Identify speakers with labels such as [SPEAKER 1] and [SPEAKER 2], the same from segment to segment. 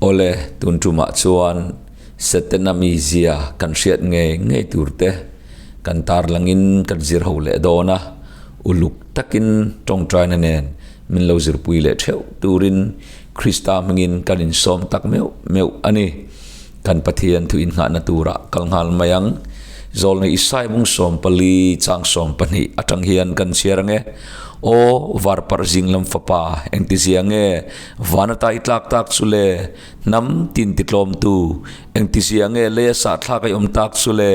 [SPEAKER 1] Awle, tun tumah chuan Setana mizia kan hriat ngei ngei tur te kan tarlangin kan zir ho leh dawn a, uluk takin tawngtaina nen min lo zirpui leh theuh turin Krista hmingin kan insawm tak meuh meuh a ni. Kan Pathian thu innghahna turah kal nghal mai ang. Zawlnei Isai bung 14 chang 12 atang hian kan chhiar ang e. Aw, varparh zing lam fapa, engtizia nge van ata i tlak tak chu le? Hnam tin titlawmtu, engtizia nge leia sahthlak i awm tak chu le?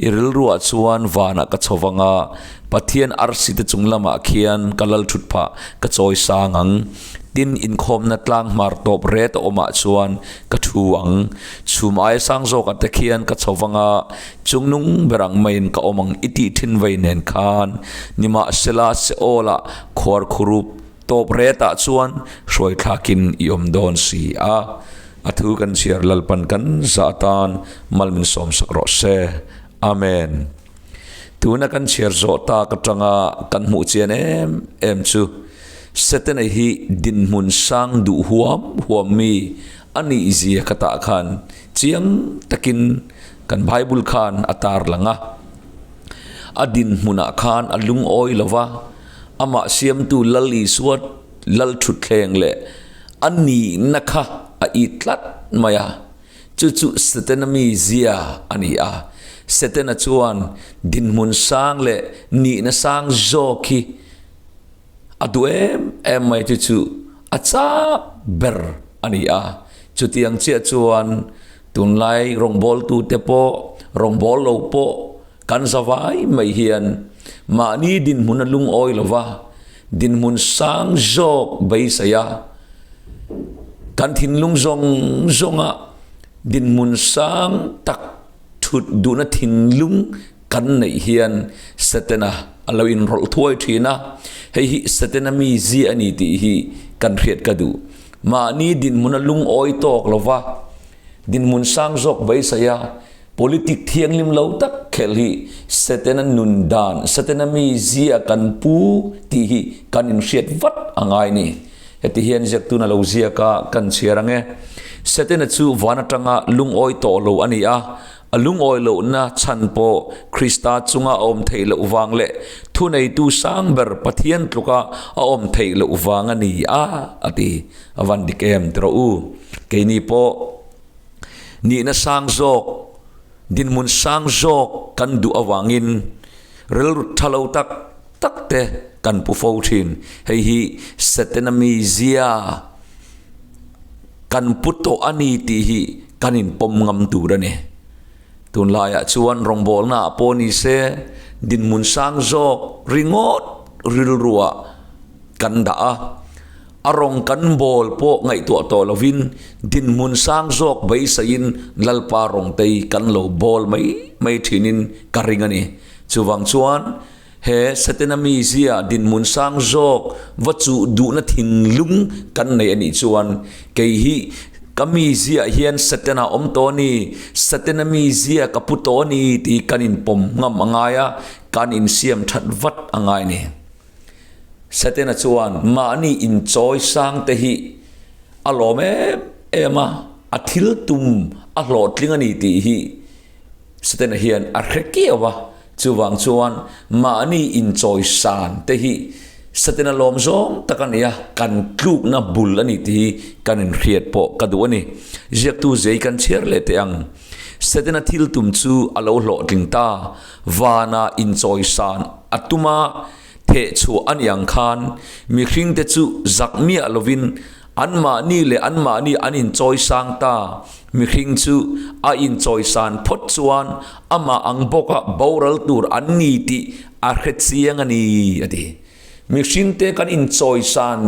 [SPEAKER 1] I rilruah chuan vanah ka chho vang a, Pathian arsi te chung lamah khian ka lal thut phah ka chawi sang ang. Tin, inkhawmna tlang hmar tawp ret a awmah chuan ka thu ang. Chhum aia sang zawkah te khian ka chho vang a, chungnung ber ang maiin ka awm ang i tih thin vei nen khan. Nimahsela, Seol-ah khuar khurup tawp retah chuan hruai thlakin i awm dawn si a. A thu kan chhiar Lalpan kan zah atan mal min sawmsak rawh se. Amen. Tuna kan chhiar zawh tak atanga kan hmuh chian em em chu Setana hi dinhmun sang duh huam huam mi a nih zia ka tah khan chiang takin kan Bible khan a tar lang a. A dinhmunah khan a lungawi lo va, amah siamtu Lal Isua Lal thutthleng leh a nihna kha a it tlat mai a. Chu chu Setana mizia a ni a. Setana chuan dinhmun sang leh nihna sang zawk hi a duh em em mai chu chu a chak ber a ni a. Chutiang chiah chuan tunlai rawngbawltute pawh, rawngbâwl lo pawh kan zavai mai hian mahni dinhmun a lungawi lo va, dinhmun sang zawk beisei a, kan thinlung zawng zawnga dinhmun sang tak thut duhna thinlung kan neih hian Setana a lo inrawlh thuai thin a, hei hi Setana mizia a ni tih hi kan hriat ka duh. Mahni dinhmun a lungawi tawk lo va, dinhmun sang zawk beisei a, Politic thianghlim lo tak khelh hi Setana nun dan, Setana mizia kan pu tih hi kan inhriat vat a ngai ni. Heti hian ziaktun a lo ziak a, kan chhiar ang e. Setana chu van atanga lungawi tawh lo a ni a, a lungawi lohna chhan pawh Krista chunga a awm theih loh vang leh thuneitu sang ber Pathian tluka a awm theih loh vang a ni a, a ti. A van dik em ti rawh u. Keini pawh. Nihna sang zawk, dinhmun sang zawk kan duh avangin rilru tha lo tak tak te kan pu fo thin. Hei hi Setana mizia kan pu tawh a ni tih hi kan inpawm ngam tur a ni. Tunlaiah chuan rawngbawlnaah pawh ni se dinhmun sang zawk ringawt rilruah kan dah a. A rawng kan bawl pawh ngaihtuah tawh lovin dinhmun sang zawk beiseiin Lalpa rawngtei kan lo bawl mai mai thinin ka ring a ni. Chuvang chuan he Setana mizia dinhmun sang zawk va chuh duhna thinlung kan nei a nih chuan kei hi ka mizia hian Setana awm tawh a ni, Setana mizia ka pu tawh a ni tih kan inpawm ngam a ngai a, kan insiam that vat a ngai a ni. Setana chuan mahni inchawi sang te hi a lawm em em a, a thil tum a hlawhtling a ni tih hi Setana hian a hre kiau a, chuvang chuan mahni inchawi san te hi Setana lawm zawng tak a ni a, kan tlukna bul a ni tih hi kan inhriat pawh ka duh a ni. Ziaktu zei kan chhiar leh teh ang. Setana thil tum chu a lo hlawhtling ta, vana inchawi san a tum a, Theh chhuah a ni ang khan mihringte chu zak miah lovin anmahni leh anmahni an inchawi sang ta. Mihring chu a inchawi san phawt chuan amah ang bawka boral tur an ni tih a hre chiang a ni, a ti. Mihringte kan inchawi san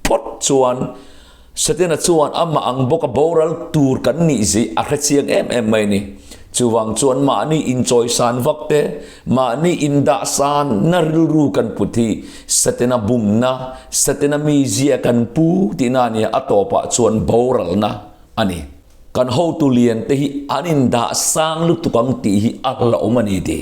[SPEAKER 1] phawt chuan Setana chuan amah ang bawka boral tur kan nih zih a hre chiang em em mai a ni. Chuvang chuan mahni inchawisan vak te, mahni indahsanna rilru kan put hi Setana bumna, Setana mizia kan pu tihna a ni a, a tawpah chuan boralna a ni. Kan hotu lian te hi an indahsang lutuk ang tih hi a hlauhawm a ni ti.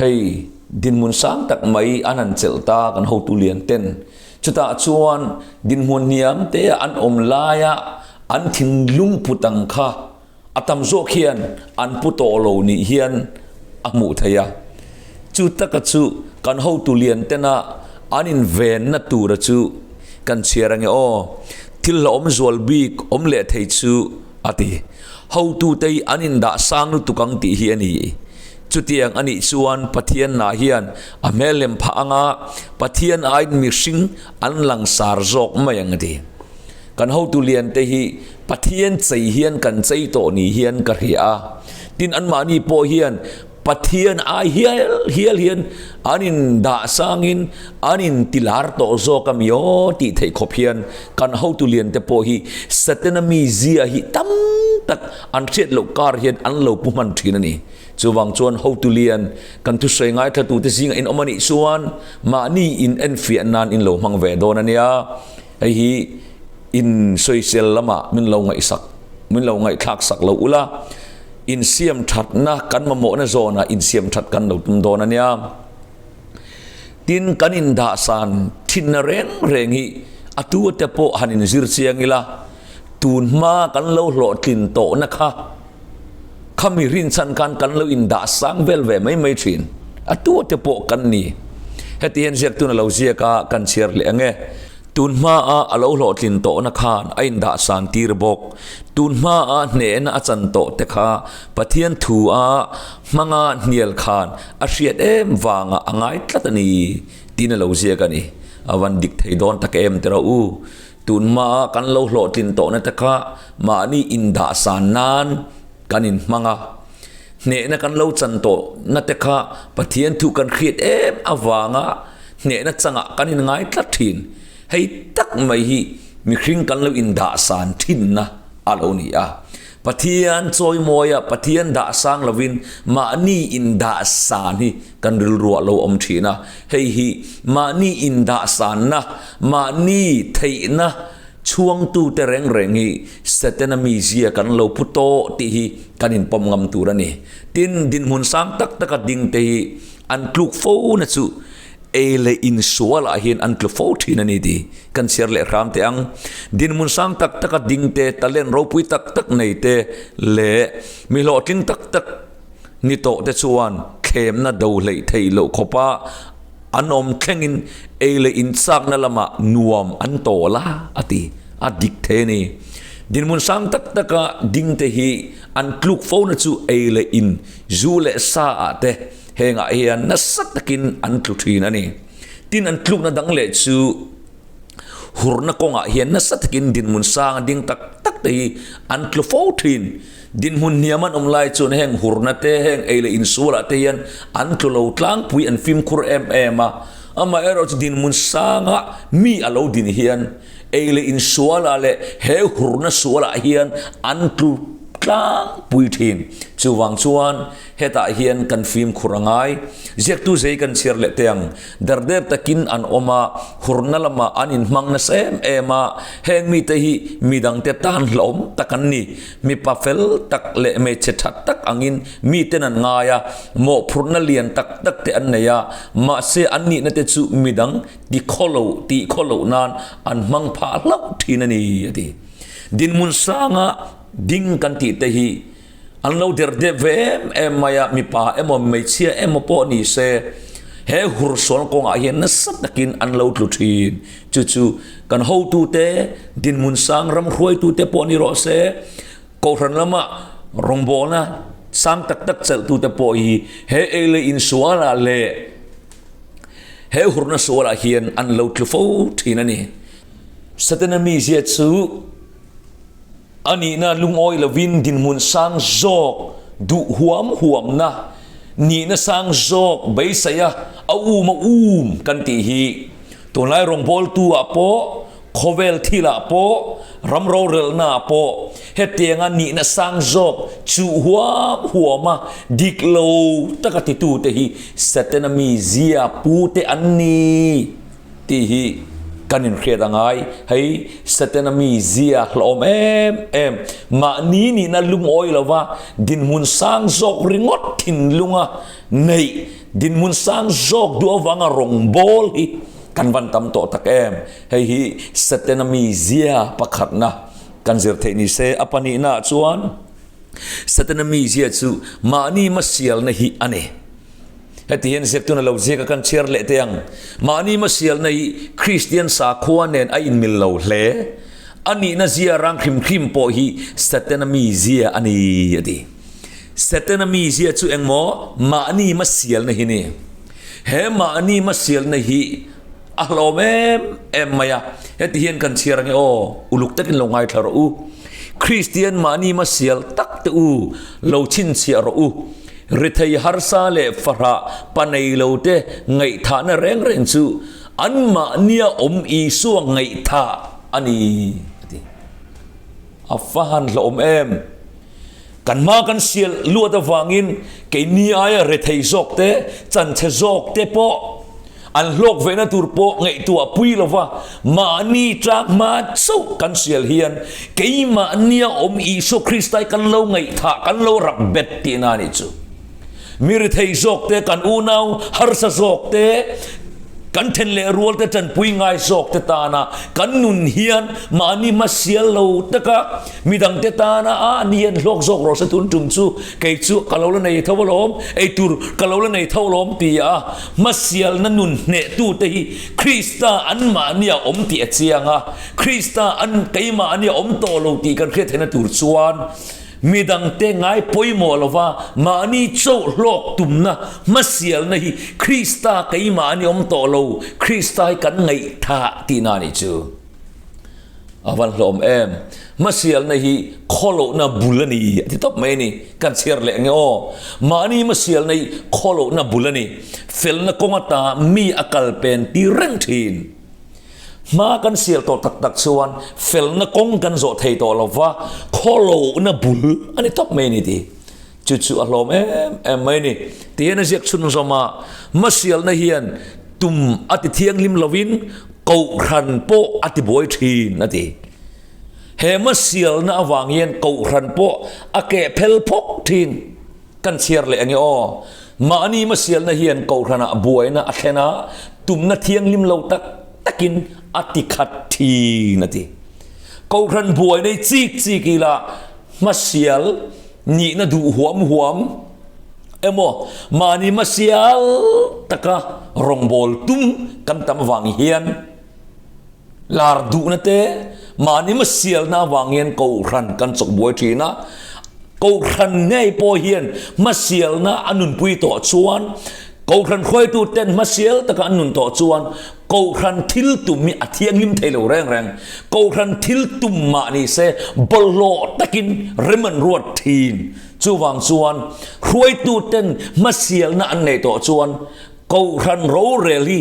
[SPEAKER 1] Hei, dinhmun sang tak mai an han chelh ta kan hotu lian ten. Chutah chuan dinhmun hniam te an awm laia an thinlung put ang kha a tam zawk hian an pu tawh lo nih hian a hmuh theih a. Chu taka chu kan hotu lian tena an invenna tura chu kan chhiar ange aw. Thil hlauhawm zual bik awm leh thei chu a ti. Hotute hi an indah sang lutuk ang tih hi a ni. Chutiang a nih chuan Pathian nah hian a hmel lem phah anga Pathian aiin mihring an langsar zawk mai ang a ti. Kan hotu lian te hi Pathian chei hian kan chei tawh ni hian ka hria a. Tin anmahni pawh hian Pathian ai hial hial hian an in dah sangin an in ti lar tawh zawk a mi aw tih theih khawp hian kan hotu lian te pawh hi Satana mizia hi tam tak an hriat loh kar hian an lo pu hman thin a ni. Chuvang chuan hotu lian kan thusawi ngaithlatute zingah in awm a nih chuan mahni in enfiah nan in lo hmang ve dawn a nia. Hei hi in sawisel lamah min lo ngaihsak, min lo ngaihthlak sak lo ula, insiam thatna kan mamawhna zawnah insiam that kan lo tum dawn a nia. Tin, kan indahsan thinna reng reng hi a tu te pawh han inzir chiang ila, tun hma kan lo hlawhtlin tawhna kha Khami rinchhan khan kan lo indah sang vel ve mai mai thin. A tu te pawh kan ni. Heti hian ziaktun a lo ziak a, kan chhiar leh ang e. Tun hmaa a lo hlawhtlin tawhna khan a indah san tir bawk. Tun hmaa hnehna a chan tawh te kha Pathian thu a hmanga hnial khan a hriat em vangah a ngai tlat a ni tiin a lo ziak a ni. A van dik thei dawn tak em tiraw u. Tun hmaa kan lo hlawhtlin tawhna te kha mahni indahsan nan kan inhmang a, hnehna kan lo chan tawhna te kha Pathian thu kan hriat em avanga hnehna changah kan inngai tlat thin. Hei tak mai hi mihring kan lo indahsan thinna a lo ni a. Pathian chawimawia Pathian dah sang lovin mahni indahsan hi kan rilruah lo awm thin a. Hei hi mahni indahsanna, mahni theihna chhuangtute reng reng hi Setana mizia kan lo pu tawh tih hi kan inpawm ngam tur a ni. Tin, dinhmun sang tak taka dingte hi an tluk fo na chu ei leh insualah hian an tlu fo thin a ni tih kan chhiar leh hram teh ang. Dinhmun sang tak taka ding te, talent ropui tak tak nei te leh mi hlawhtling tak tak ni tawh te chuan thlemna do hleih theih loh khawpa an awm thlengin ei leh inchakna lamah nuam an tawl a, a ti. A dik thei a ni. Dinhmun sang tak taka ding te hi an tluk fo na chu ei leh in, zu leh sa ah te, Hengah hian nasa takin an tlu thin a ni. Tin, an tlukna dang leh chu hurna kawngah hian nasa takin dinhmun sang a ding tak tak te hi an tlu fo thin. Dinhmun hniam an awm lai chuan heng hurna te, heng ei leh insualah te hian an tlu lo tlangpui, an fimkhur em em a. Amaherawhchu dinhmun sanga mi a lo din hian ei leh insualah leh he hurna sualah hian an tlu tlangpui thin. Chuvang chuan Hetah hian kan fimkhur a ngai. Ziaktu zei kan chhiar leh teh ang. Derder takin an awm a, hurna lamah an inhmang nasa em em a. Heng mite hi midangte tan hlauhawm tak an ni. Mipa fel tak leh hmeichhe tha tak angin miten an ngai a, mawhphurhna lian tak tak te an nei a, mahse an nihna te chu midang ti khawlo tih khawloh nan an hmang phah hlauh thin a ni, a ti. Dinhmun sanga ding kan tih te hi An lo der dep ve em em mai a, mipa emaw hmeichhia emaw pawh ni se, he hursual kawngah hian nasa takin an lo tlu thin. Chu chu kan hotute, dinhmun sang ram hruaitute pawh ni rawh se, kohhran lama rawngbawlna sang tak tak chelhtute pawh hi he ei leh insualah leh he hurna sualah hian an lo tlu fo thin a ni. Setana mizia chu. A nihna lungawi lovin dinhmun sang zawk duh huam huamna, nihna sang zawk beiseia a um a um kan tih hi tunlai rawngbawltu ah pawh, khawvel thil ah pawh, ram rorelna ah pawh hetianga nihna sang zawk chuh huam huama dik lo taka titute hi Setana mizia pute an ni. Tih hi kan inhriat a ngai. Hei Setana mizia hlawm em em, mahni nihna lungawi lova dinhmun sang zawk ringawt thinlunga neih, dinhmun sang zawk duh avanga rawngbâwl hi kan van tam tawh tak em. Hei hi Setana mizia pakhatna. Kan zir theih ni se, a pahnihnaah chuan Setana mizia chu mahni hmasialna hi a ni. Heti hian ziaktun a lo ziak a, kan chhiar leh teh ang. Mahni hmasialna hi Kristian sakhua nen a inmil lo hle. A nihna zia rang hrim hrim pawh hi Setana mizia a ni, a ti. Setana mizia chu engmaw? Mahni hmasialna hi ni. He mahni hmasialna hi a hlawm em em mai a, heti hian kan chhiar ange aw, uluk takin lo ngaithla rawh u. Kristian mahni hmasial tak te u, lo chhinchhiah rawh u. Rethei harsa leh fahrah pa nei lo te ngaihthahna reng reng chu anmahnia awm Isua ngaihthah a ni, a ti. A va han hlawm em! Kan hma kan sial luat avangin keini aia rethei zawk te, chanchhe zawk te pawh an hlawk vehna tur pawh ngaihtuah pui lova mahni tlak hma chauh kan sial hian keimahnia awm Isua Krista hi kan lo ngaihthah, kan lo rak bet tihna a nih chu. Mi rethei zawk te, kan unau harsa zawk te, kan then leh rual te tanpui ngai zawk te tana kan nun hian mahni hmasial lo taka midang te tana a ni hian hlawk zawk rawh se tun tum chu kei chu ka lo la nei tho alawm, eitur ka lo la nei tho alawm ti a hmasialna nun hnehtu te hi Krista an mahni a awm tih a chiang a, Krista an keimahni a awm tawh lo tih kan hriat theihna tur chuan Midangte ngai pawimawh lova mahni chauh hlawk tumna hmasialna hi Krista keimah an i awm tawh lo, Krista hi kan ngaihthah tihna a nih chu. A van hlawm em! Hmasialna hi khawlohna bul a ni a ti tawp mai a ni. Kan chhiar leh nge aw. Mahni hmasialna hi khawlohna bul a ni. Felna kawng ata mi a kal pen tir reng thin. Hma kan sial tawh tak tak chuan felna kawng kan zawh thei tawh lo va, khawlohna bul a ni tawp mai a ni tih chu chu a hlawm em em mai a ni. Tihian a ziak chhunzawm a, hmasialna hian tum a ti thianghlim lovin kohhran pawh a ti buai thin a ti. He hmasialna avang hian kohhran pawh a keh phel phawk thin. Kan chhiar leh ange aw. Mahni hmasialna hian Kohhranah buaina a thlen a, tumna thianghlim lo tak takin a ti khat thin a ti. Kohhran buaina hi chik chik ila hmasial nihna duh huam huam emaw mahni hmasial taka rawngbâwl tum kan tam avang hian, Lar duhna te, mahni hmasialna avang hian Kohhran kan chawk buai thin a. Kohhran ngei pawh hian hmasialna a nunpui tawh chuan, Kohhran hruaitu ten hmasial taka an nun tawh chuan Kohhran thil tum hi a thianghlim thei lo reng reng. Kohhran thil tum mah ni se bawlhhlawh takin rem an ruat thin. Chuvang chuan hruaitu ten hmasialna an neih tawh chuan Kohhran rorel hi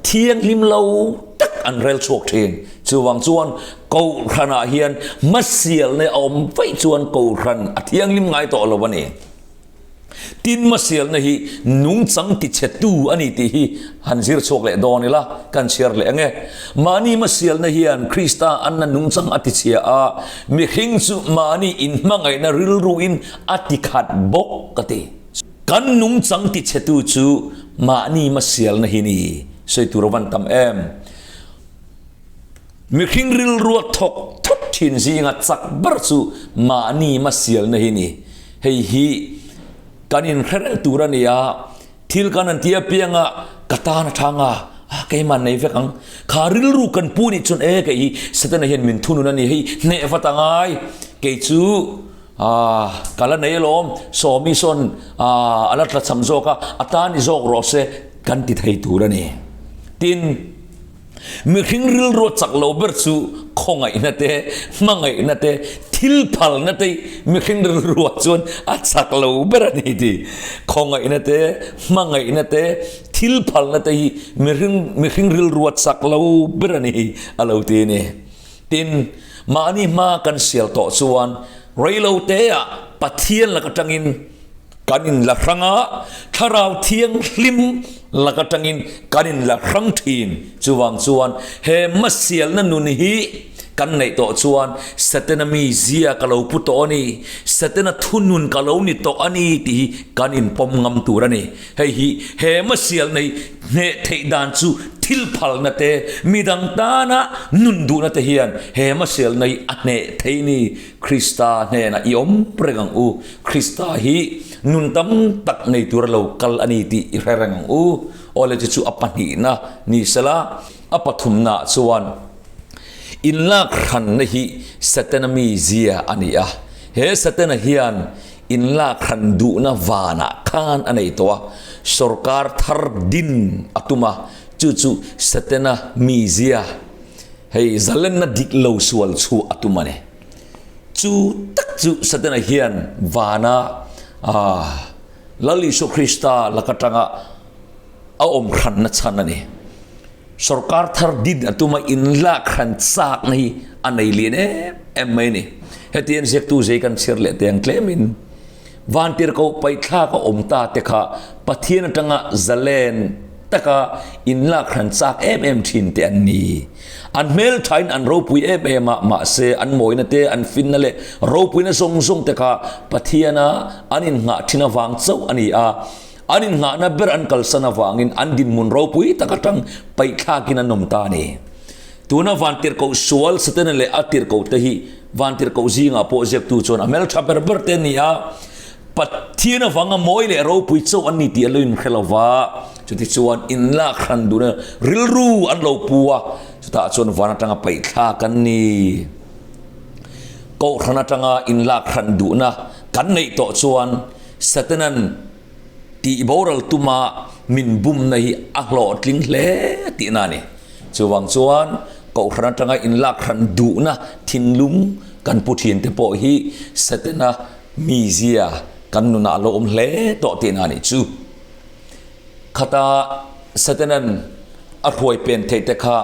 [SPEAKER 1] thianghlim lo tak an rel chhuak thin. Chuvang chuan Kohhranah hian hmasialna a awm vaih chuan Kohhran a thianghlim ngai tawh lo a ni. Tin hmasialna hi nungchang tichhetu a ni tih hi han zir chhuak leh dawn ila, kan chhiar leh ang e. Mahni hmasialna hian Krista anna nungchang a tichhia a, mihring chu mahni inhmangaihna rilruin a tikhat bawk ka ti. Kan nungchang tichhetu chu mahni hmasialna hi ni sawi tur a van tam em. Mihring rilrua thawk thut thin zinga chak ber chu mahni hmasialna hi ni. Hei hi kan inhre reng tur a ni a, thil kan han ti apianga ka tan a thang a, ah keimah nei vek ang. Kha rilru kan pu nih chuan e kei hi Setana hian min thunun a ni, hei hneh vat a ngai, kei chu Aah, ka la nei alawm, Sawmi sawn aah a la tla cham zawk a, a ta ni zawk rawh se kan ti thei tur a ni. Tin, mihring rilru chak lo ber chu khawngaihna te, hmangaihna te, thil phalna te mihring rilruah chuan a chak lo ber a ni ti. Khawngaihna te, hmangaihna te, thil phalna te hi mihring mihring rilrua chak lo ber a ni a lo ti a ni. Tin, mahni hma kan sial tawh chuan reiloteah Pathian lak atangin kan inla hrang a, Thlarau Thianghlim lak atangin kan inla hrang thin. Chuvang chuan he hmasialna nun hi kan neih tawh chuan Setana mizia ka lo pu tawh a ni, Setana thunun ka lo ni tawh a ni tih hi kan inpawm ngam tur a ni. Hei hi he hmasial nei hneh theih dan chu thil phalna te, midang tana nun duhna te hian he hmasial nei a hneh thei ni. Krista hnenah i awm reng ang u. Krista hi nun tam tak nei tura lo kal a ni tih i hre reng ang u. Awle chu chu a pahnihna ni sela, a pathumnaah chuan inlak hranna hi Setana mizia a ni a. He Setana hian inlak hran duhna vanah khan a nei tawh a, sorkar thar din a tum a, chu chu Setana mizia, hei zalenna dik lo sual chhuah a tum a ni. Chu tak chu Setana hian vana Lal Isua Krista laka tanga a awm hranna chhan a ni. Sorkar thar din a tuma inlak hran chakna hi a nei lian em em mai a ni. Hetiang ziaktu zei kan chhiar leh teh ang tlemin Vantirhkoh paihthlak a awm ta te kha Pathian atanga zalen taka inlak hran chak em em thin te an ni. An hmelthain an ropui em em a, mahse an mawina te, an finna leh ropuina zawng zawng te kha Pathiana an innghah thin avang chauh a ni a. An innghahna ber an kalsan avangin an dinhmun ropui tak atang paihthlakin an awm ta a ni. Tuna vantirhkoh sual Setana leh a tirhkoh te hi vantirhkoh zingah pawh ziaktu chuan a hmeltha ber ber te an ni a, Pathian avanga mawi leh ropui chauh an ni tih an lo inhre lo va, chutichuan inlak hran duhna rilru an lo pu a, chutah chuan van atanga paihthlak an ni. Kohhran atanga inlak hran duhna kan neih tawh chuan Satanan tih boral tuma min bumna hi a hlawhtling hle tihna a ni. Chuvang chuan Kohhran atanga inlak hran duhna thinlung kan pu thinte pawh hi Setana mizia kan nunah a lo awm hle tawh tihna a nih chu. Khata Setanan a hruai pen theih te kha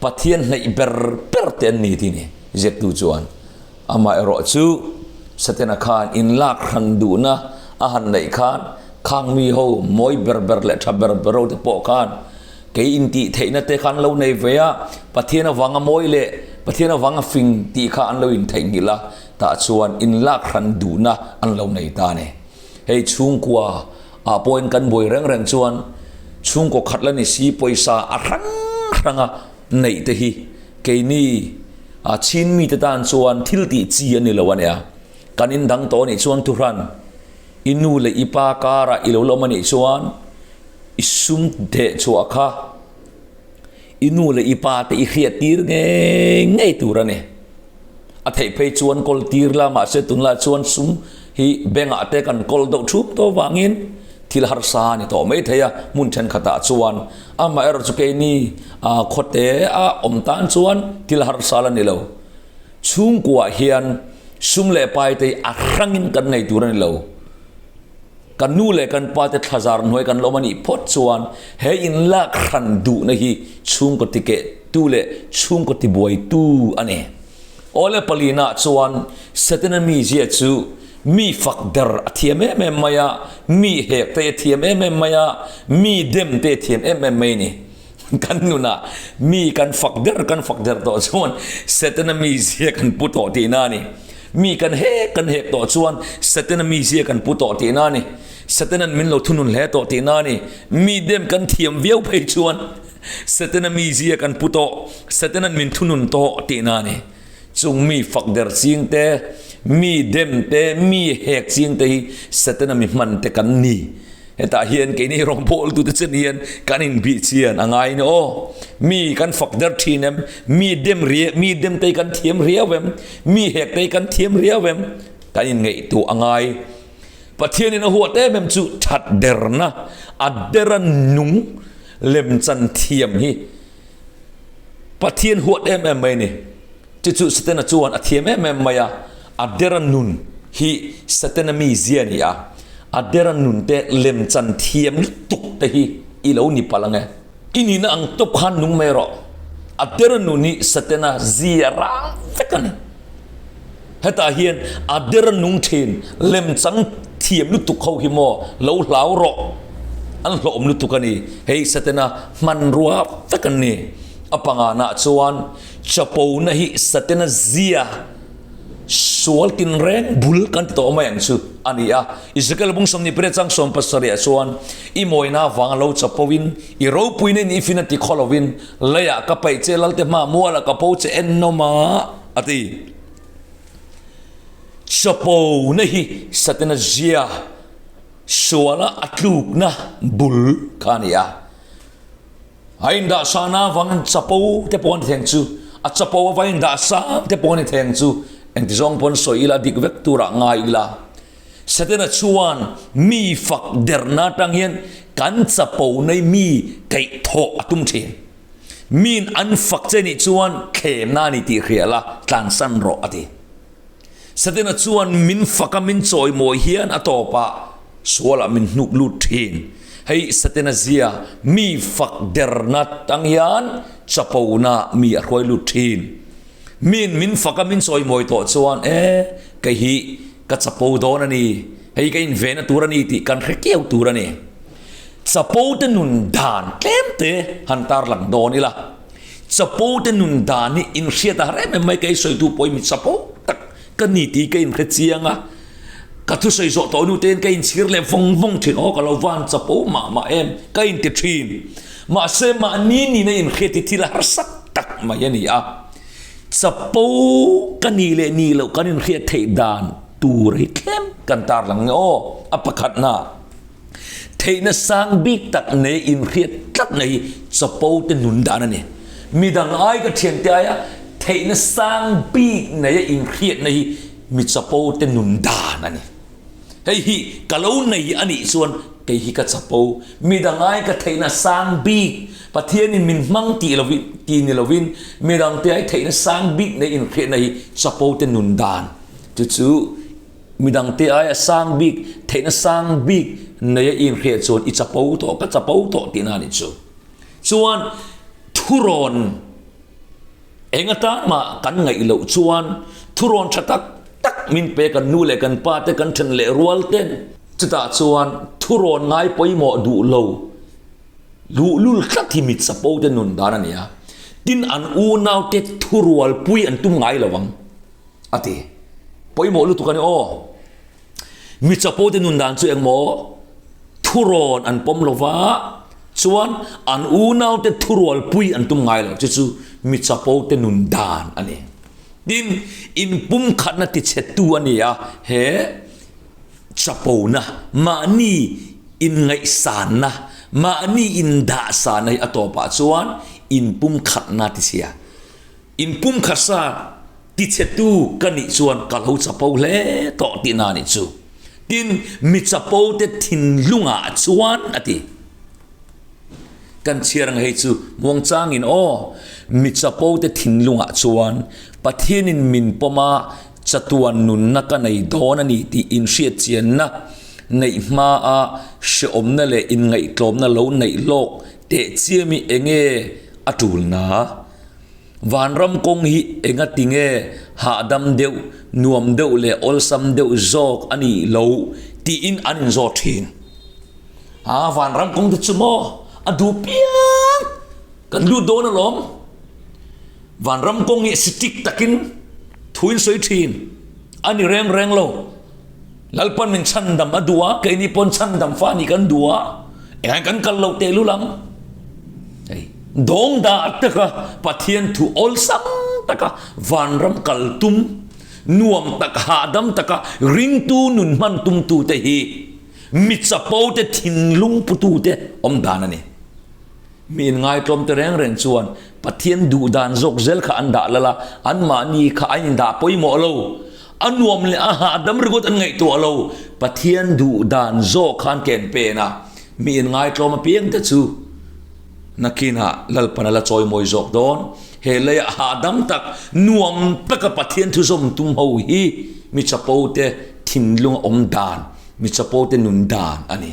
[SPEAKER 1] Pathian hnaih ber ber te an ni tih ni ziaktu chuan. Amaherawh chu Setana khan inlak hran duhna a han neih khan khang mi ho mawi ber ber leh tha ber ber ho te pawh khan kei intih theihna te kha an lo nei ve a, Pathian avanga mawi leh Pathian avanga fing tih kha an lo intheihnghilh a, tah chuan inlak hran duhna an lo nei ta a ni. Hei chhungkua ah pawhin kan buai reng reng chuan chhungkaw khat la ni si pawisa a hrang hranga neih te hi Keini a chin mite tan chuan thil tih chi a ni lo a nia. Kan indang tawh a nih chuan thuhran i nu leh i pa karah i lo lawm a nih chuan i sum deh chhuah kha i nu leh i pa te i hriat tir ngei ngei tur a ni. A theih phei chuan kawl tir la mahse tunlai chuan sum hi bank ah te kan kawl deuh thup tawh vangin thil harsa a ni tawh mai thei a, hmun thenkhatah chuan amaherawhchu keini khawte a awm tan chuan thil harsa la ni lo. Chhungkuah hian sum leh pai te hi a hrangin kan nei tur a ni lo. Kan nu leh kan pa te thlazar hnuai kan lawm a nih phawt chuan he inlak hran duhna hi chhungkaw tikehtu leh chhungkaw tibuaitu a ni. Awle palina chuan Setana mizia chu mi fak der a thiam em em mai a, mi hek te a thiam em em mai a, mi dem te a thiam em em mai a ni. Kan nunah mi kan fak der kan fak der tawh chuan Setana mizia kan pu tawh tihna a ni. Mi kan hek kan hek tawh chuan Setana mizia kan pu tawh tihna a ni. Setanan min lo thunun hle tawh tihna a ni. Mi dem kan thiam viau phei chuan Setana mizia kan pu tawh, Setanan min thunun tawh tihna a ni. Chung mi fak der ching te, mi dem te, mi hek ching te hi Setana mi hman te kan ni. Hetah hian keini rawngbawltute chen hian kan inbih chian a ngai ni aw. Mi kan fak der thin em? Mi dem ria, mi dem te hi kan thiam riau em? Mi hek te hi kan thiam riau em? Kan inngaihtuah a ngai. Pathianin a huat em em chu that derna, a dera nung lemchan thiam hi Pathian huat em em mai a ni. Chu chu Setana chuan a thiam em em mai a, a dera nun hi Setana mizia a ni a, a dera nun te lemchan thiam lutuk te hi i lo ni palh ang e. I nihna ang tawp khan nung mai rawh. A dera nun hi Setana zia rang vek a ni. Hetah hian a dera nung thin lemchang thiam lutuk ho hi maw lo hlau rawh an hlawm lutuk a ni. Hei Setana hmanrua vek an ni. A panganah chuan. Chapona hi Satena zia sual tinreng bul kan ti tawh mai ang chu a ni a. Ezekiel bung 28 chang 17 ah chuan, I mawina avanga lo chapoin, i ropuina in i fin a ti khaw lovin, leiah ka paih che Lalte hmaah mualah ka po che ennawm a, a ti. Chapona hi Satena zia suala a tlukna bul kha a ni a. A indah sahna avangin chapo te pawh a ni theng chu, a chapo avangin indah sang te pawh a ni theng chu, engti zawng pawn sawi ila dik vek turah ngai ila. Setana chuan mi fak derna atang hian kan chapo nei mi kaihthawh a tum thin. Miin an fak che nih chuan thlemna a ni tih hria la, tlansan rawh a ti. Setana chuan min faka min chawimawi hian a tawpah sualah min hnuk lut thin. Hei Setana zia mi fak derna tang hian chapona mi a hruai lut thin. Miin min faka min chawimawi tawh chuan e kei hi ka chapo dawn a ni, hei ka invehna tur a ni tih kan hre keu tur a ni. Chapo te nun dan tlem te han tarlang dawn ila. Chapo te nun dan hi inhriat a har em em mai, kei sawitu pawhin mi chapo tak ka ni tih ka inhre chiang a, ka thusawi zawh tawh hnu tein ka inchhir leh vawng vawng thin, aw ka lo van chapo mah mah em ka inti thin, mahse mahni nihna inhriat hi thil harsa tak mai a ni a, chapo ka nih leh nih loh kan inhriat theih dan tur hi tlem kan tarlang nge aw, a pakhatna. Theihna sang bik tak nei inhriat tlat na hi chapo te nun dan a ni. Midang ai ka thiante aia theihna sang bik neia inhriatna hi mi chapo te nun dan a ni. Hei hi ka lo nei a nih chuan kei hi ka chapo. Midang ai ka theihna sang bik, Pathianin min hmang tih lovin ti ni lovin midangte ai theihna sang bik nei inhriatna hi chapo te nun dan. Chu chu. Midangte aia sang bik, theihna sang bik neia i inhriat chuan i chapo tawh, ka chapo tawh tihna a nih chu. Chuan thurawn eng atan mah kan ngaih loh chuan thurawn tha tak tak min pe kan nu leh kan pa te, kan then leh rual ten. Chutah chuan thurawn ngai pawimawh duh lo, luhlul tlat hi mi chapo te nun dan a ni a. Tin, an unaute thurualpui an tum ngai lo ang. A ti. Pawimawh lutuk a ni aw. Mi chapo te nun dan chu engmaw thurawn an pawm lo va, chuan an unau te thurualpui an tum ngai lo. Chu chu mi chapo te nun dan a ni. Tin, inpumkhatna tichhetu a ni a, he chapona, mahni inngaihsanna, mahni indahsanna hi a tawpah chuan inpumkhatna tichhia. Inpumkhasa tichhetu ka nih chuan ka lo chapo hle tawh tihna a nih chu. Tin, mi chapo te thinlungah chuan a ti. Kan chhiar ang hei chu muangchangin aw, mi chapo te thinlungah chuan Pathianin min pawm a, chatuan nunna ka nei dawn a ni tih inhriatchianna neih hmaa hrehawmna leh inngaihtlawmna lo neih lawk tehchiam hi enge a tulna? Vanram kawng hi enga ti nge hahdam deuh, nuam deuh leh awlsam deuh zawk a nih loh tiin an inzawt thin. A, vanram kawng te chu maw a duh piang kan lut dawn alawm. Vanram kawng hi sitik takin thu in sawi thin a ni reng reng lo. Lalpan min chhandam a duh a, keini pawn chhandam fa nih kan duh a, engah kan kal loh tehlul ang. Hei, dawng dah taka Pathian thu awlsam taka vanram kal tum, nuam tak, hahdam taka ringtu nun hman tumtute hi mi chapo te thinlung putute awm dan a ni. Mi inngaihtlawm te reng reng chuan Pathian duh dan zawk zel kha an dah lal a, anmahni kha an indah pawimawh lo. A nuam leh a hahdam ringawt an ngaihtuah lo. Pathian duh dan zawk kha an ken pen a, mi inngaihtlawm apiang te chu nakinah Lalpan a la chawimawi zawk dawn. He leiah hahdam tak, nuam taka Pathian thu zawm tum ho hi mi chapo te thinlung a awm dan, mi chapo te nun dan a ni.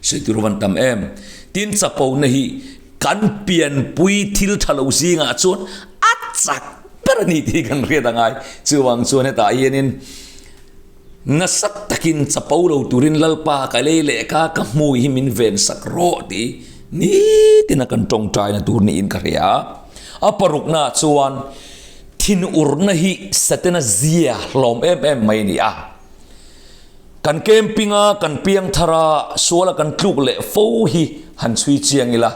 [SPEAKER 1] Sawi tur van tam em. Tin chapona hi kan pianpui thil tha lo zingah chuan a chak ber a ni tih kan hriat a ngai. Chuvang chuan hetah hianin nasa takin chapo lo turin Lalpa ka lei leh ka ka hmui hi min ven sak rawh tih nitin a kan tawngtaina tur niin ka hria. A paruknaah chuan thinurna hi Setana zia hlawm em em mai a ni a. Kan camping a, kan piang thar a, suala kan tluk leh fo hi han chhui chiang ila,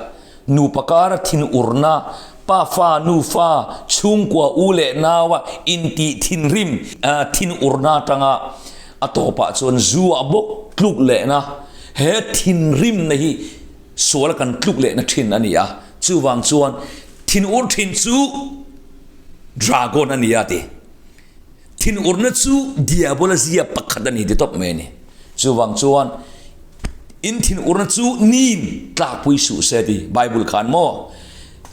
[SPEAKER 1] nupa kara thinurna, pa fa, nu fa, chhungkua u leh naua intih thinrim, thinurna atanga a tawpah chuan zu ah bawk tluk lehna, he thinrimna hi suala kan tluk lehna thin a ni a, chuvang chuan thinur thin chu dragon a ni a ti. Thinurna chu Diabola zia pakhat a ni ti tawp mai a ni. Chuvang chuan in thinurna chu nin tlakpui suh se ti Bible khan maw?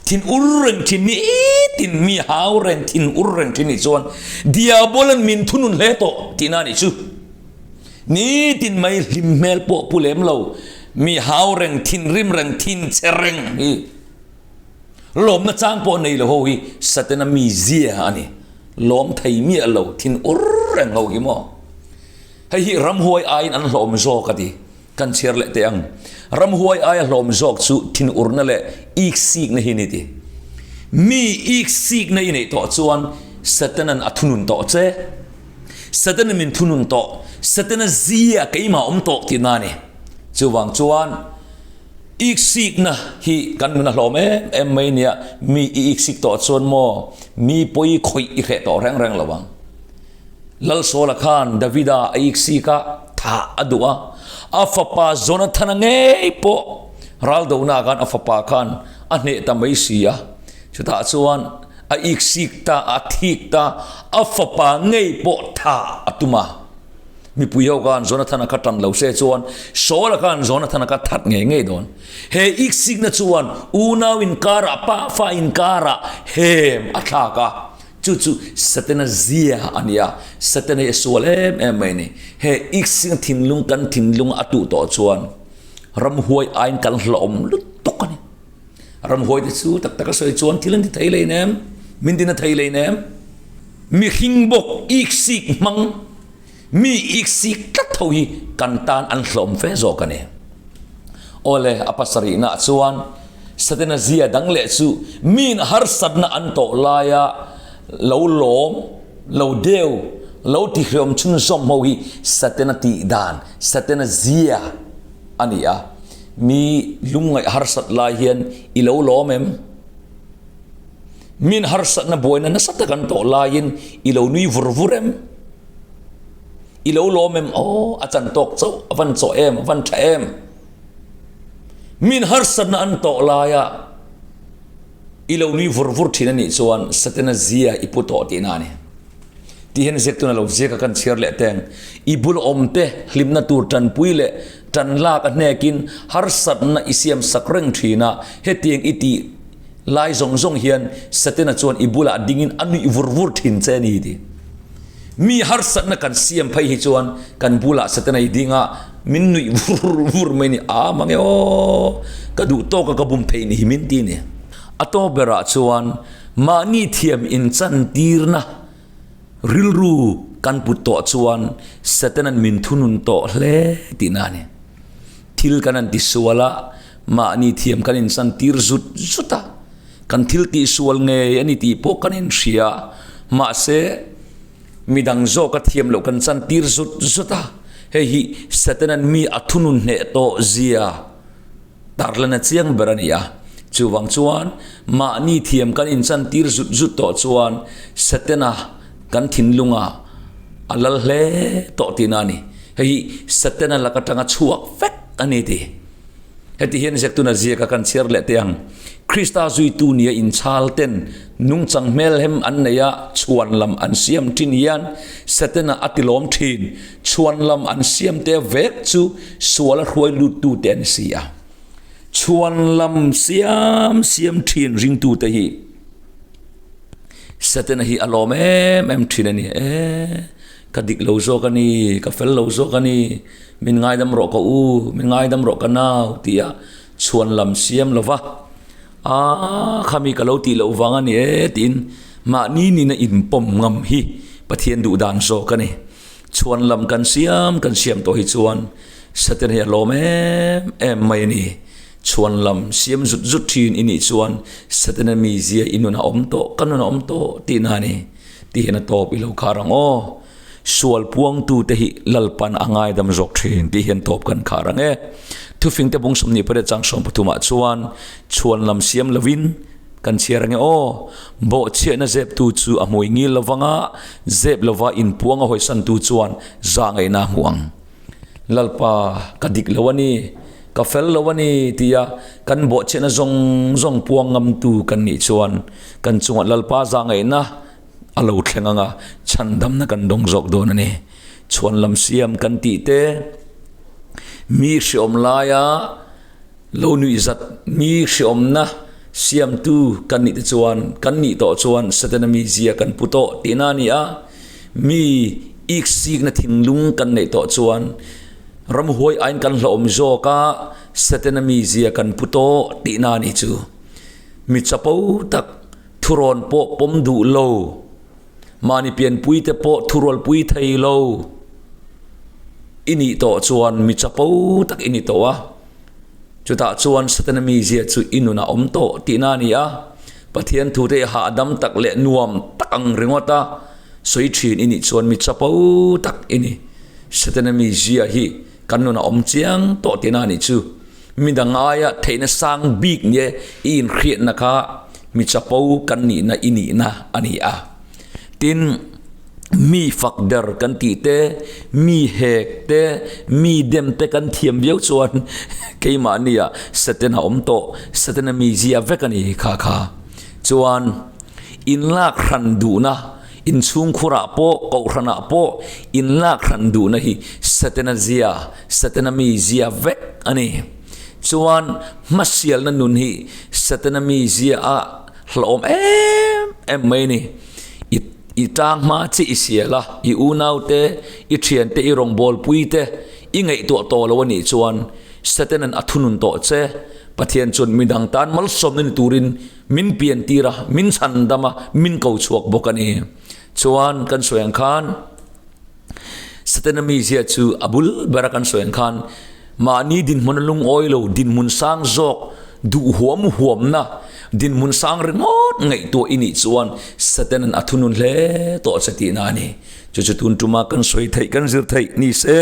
[SPEAKER 1] Thinur reng thin ni tin mi hau reng thinur reng thin nih chuan Diabolan min thunun hle tawh tihna a nih chu. Ni tin mai hlim hmel pawh pu lem lo mi hau reng thinrim reng thinchhe reng hi Lawmna chang pawh nei lo ho hi Satana mizia a ni. Lawm thei miah lo thin ur reng ho hi maw. Hei hi ramhuai aiin an hlawm zawk a ti. Kan chhiar leh teh ang. Ramhuai aia hlawm zawk chu thin urna leh iksikna hi ni ti. Mi iksikna i neih tawh chuan Satanan a thunun tawh che. Satana min thunun tawh. Satana zia keimah awm tawh tihna a ni. Chuvang chuan. Iksikna hi kan nun a hlawm em em mai nia, mi i iksik tawh chuan maw mi pawi khawih i hreh tawh reng reng lo ang. Lalsawla khan Davida a iksik a, thah a duh a, a fapa Jonathana ngei pawh raldonaah khan a fapa khan a hneh ta mai si a, chutah chuan a iksik ta, a thik ta, a fapa ngei pawh thah a tum a. Mipui ho khan Jonathana kha tan lo se chuan Saul-a khan Jonathana kha that ngei ngei dawn. He iksikna chuan unau inkarah, pafa inkarah hem a thlak a. Chu chu Setana zia a ni a, Setana hi a sual em em mai a ni. He iksikna thinlung kan thinlunga a tuh tawh chuan ramhuai aiin kan hlawhawm lutuk a ni. Ramhuai te chu tak taka sawi chuan thil an ti thei lein em? Min tina thei lein em? Mihring bawk iksik hmang, mi iksik tlat ho hi kan tan an hlawm fe zawk a ni. Awle, a pasarihnaah chuan Setana zia dang leh chu miin harsatna an tawh laia lo lawm, lo deu, lo tihriawm chhunzawm ho hi Setana tih dan, Setana zia a ni a. Mi lungngaih harsat lai hian i lo lawm em? Min harsatna buaina nasa tak an tawh laiin i lo nui vur vur em? I lo lawm em? Aw, a chan tawk chauh, a van chawh em, a van tha em? Min harsatna an tawh laia i lo nui vur vur thin a nih chuan Satana zia i pu tawh tihna a ni. Tih hian ziaktuna lo ziak a kan chhiar leh teng. I bul awmte hlimna tur tanpui leh tan lak a hnekin harsatna i siam sak reng thin a, hetiang i tih lai zawng zawng hian Setana chuan i bulah dingin a nuih vur vur thin che a ni ti. Mi harsatna kan siam phei hi chuan kan bulah Setana i ding a, min nuih vur vur mai ni, a mange aw, ka duh tawk a ka bum thei ni hi min ti ni. A tawp berah chuan mahni thiam inchantirna rilru kan put tawh chuan Setana'n min thunun tawh hle tihna a ni. Thil kan han tisual a, mahni thiam kan inchantir zut zut a, kan thil tihsual ngei a ni tih pawh kan inhria, mahse midang zawka thiam loh kan chantir zut zut a, hei hi Setana'n mi a thunun hneh tawh zia Tarlan a chiang ber a ni a, chuvang chuan mahni thiam kan inchantir zut zut tawh chuan Setana kan thinlunga a lal hle tawh tihna a ni. Hei hi Setana lak atanga chhuak vek a ni tih. Heti hian ziaktuna ziaka kan chhiar leh teh ang. Krista zuitu nia inchhal ten nungchang hmelhem an nei a, chhuan lam an siam thin hian Setana a tilawm thin. Chhuan lam an siam te vek chu sual a hruai lut tu te an si a. Chhuan lam siam siam thin ringtu te hi Setana hi a lawm em em thin a ni. E, ka dik lo zawk a ni, ka fel lo zawk a ni, min ngaidam rawh ka u, min ngaidam rawh ka nau tia chhuan lam siam lova a khami ka lo tih loh vang a ni e tiin mahni nina inpawm ngam hi Pathian duh dan zawk a ni. Chhuan lam kan siam kan siam tawh hi chuan Satan hi a lawm em em mai a ni. Chhuan lam siam zut zut thin i nih chuan Setana mizia i nun a awm tawh, ka nun a awm tawh tihna a ni. Ti hian a tawp i lo khar ang aw. Sual puangtute hi Lalpan a ngaidam zawk thin tih hian tawp kan khar ang e. Thufingte bung 28 chang 13 ah chuan chhuan lam siam lovin kan chhiar ang e aw. Bawhchhiahna zeptu chu a hmui ngil lovang a, zep lova inpuang a hawisantu chuan za ngaihna a hmu ang. Lalpa, ka dik lo a ni, ka fel lo a ni tia kan bawhchhiahna zawng zawng puang ngamtu kan nih chuan kan chungah Lalpa za ngaihna a lo thleng ang a, chhandamna kan dawng zawk dawn a ni. Chhuan lam siam kan tih te, mi hreawm laia lo nuih zat mi hreawmna siamtu kan nih te chuan, kan nih tawh chuan Setana mizia kan pu tawh tihna a ni a. Mi iksikna thinlung kan neih tawh chuan ramhuai aiin kan hlauhawm zawk a, Setana mizia kan pu tawh tihna a ni chu. Mi chapo tak Thurawn pawh pawm duh lo, mahni pianpuite pawh thurualpui thei lo i nih tawh chuan mi chapo tak i ni tawh a. Chutah chuan Setana mizia chu i nunah awm tawh tihna a ni a. Pathian thute i hahdam tak leh nuam tak ang ringawt a sawi thin i nih chuan mi chapo tak i ni. Setana mizia hi kan nunah awm chiang tawh tihna a nih chu. Mi dang aia theihna sang bik nia i inhriatna kha mi chapo kan nihna i nihna a ni a. Tin, mi fak der kan tih te, mi hek te, mi dem te kan thiam viau chuan keimahnia Satan a awm tawh, Satan a mizia vek a ni kha kha. Chuan, inlak hran duhna, inchhungkhurah pawh, kohhranah pawh inlak hran duhna hi Satan a zia, Setana mizia vek a ni. Chuan hmasialna nun hi Setana mizia a hlauhawm em em mai a ni. I i tang hma chi i sial a, i unaute, i thiante, i rawngbawlpui te i ngaihtuah tawh lo a nih chuan Setanan a thunun tawh che. Pathian chuan midang tan malsawmna ni turin min piantir a, min chhandam a, min ko chhuak bawk a ni. Chuan kan sawi ang khan. Setana mizia chu a bul bera kan sawi ang khan mahni dinhmun a lungawi lo, dinhmun sang zawk duh huam huamna, dinhmun sang ringawt ngaihtuah i nih chuan Setanan a thunun hle tawh che tihna a ni. Chu chu tun tuma kan sawi theih, kan zir theih ni se,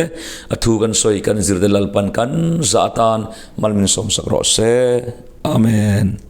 [SPEAKER 1] a thu kan sawi kan zir te Lalpan kan zah atan mal min sawmsak rawh se. Amen.